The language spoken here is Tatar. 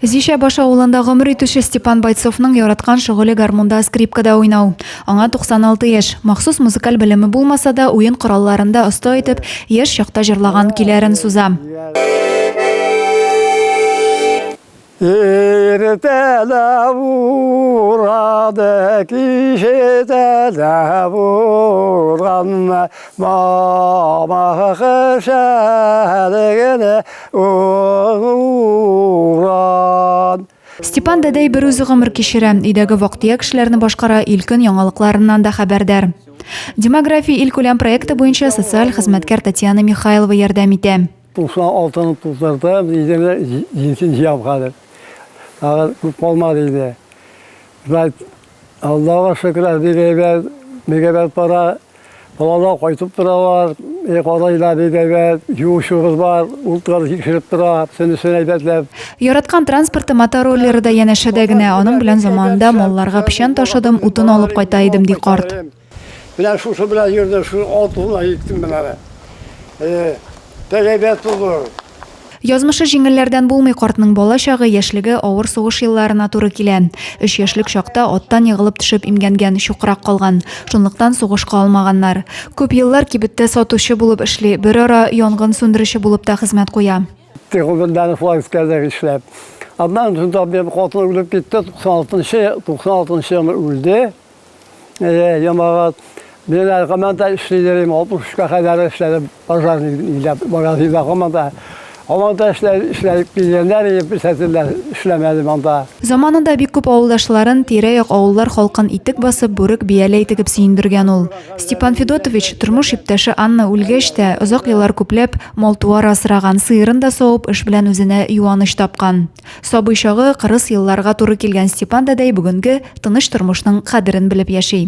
Зишә баш авылында гомер итүче Степан Бойцовның яраткан шөгыле гармунда скрипкада уйнау. Аңа 96 яшь. Махсус музыкаль белеме булмаса да, уен коралларында оста итеп, яшь чакта җырлаган көйләрен суза. Иртә дә бурады, кичтә дә бурган, мамык шәлегене урган. Степан дәдәй берүзе гомер кичерә, өйдәге вак-төяк эшләрне башкара, ил-көн яңалыкларыннан да хәбәрдар. Демография илкүләм проекты буенча социаль хезмәткәр Татьяна Михайлова ярдәм итә. 96-ны тутырдым, 27-сен җыям хәзер. Тагын күп калмады инде. Шулай Аллага шөкер, бик әйбәт, бик әйбәт бара. Балалар кайтып торалар, карыйлар бик әйбәт, юучыбыз бар, ул тикшереп тора, сөнесен әйбәтләп. Яраткан транспорты мотороллеры да янәшәдә генә, аның белән заманында малларга печән ташыдым, утын алып кайта идем, ди карт. Менә шушы белән йөрдем, шушы алтынына җиттем менә әле. Э, бик әйбәт булды. Язмышы җиңелләрдән булмый картның бала чагы, яшьлеге авыр сугыш елларына туры килә. Өч яшьлек чакта аттан егылып төшеп имгәнгән, чукрак калган. Шунлыктан сугышка алмаганнар. Күп еллар кибеттә сатучы булып эшли, берара янгын сүндерүче булып та хезмәт куя. Тик гомерләрне шулай үткәрдек эшләп. Аннан соң да минем хатын үлеп китте, 96 нчы, 96 нчы елны үлде. Әйе, җәмәгать. Мин әле һаман да эшли йөрим, 63-кә кадәр эшләдем, пожарный илдә, магазинда һаман да. Һаман да эшләп, эшләп килгәннәр, писательләр эшләмәдем анда. Заманында бик күп авылдашларын, тирә-як авыллар халкын итек басып, бүрек, бияләй тегеп сөендергән ул. Степан Федотович, тормыш иптәше Анна үлгәч тә, озак еллар күпләп мал-туар асраган, сыерын да савып, эш белән үзенә юаныч тапкан. Сабый чагы кырыс елларга туры килгән Степан дәдәй бүгенге тыныч тормышның кадерен белеп яши.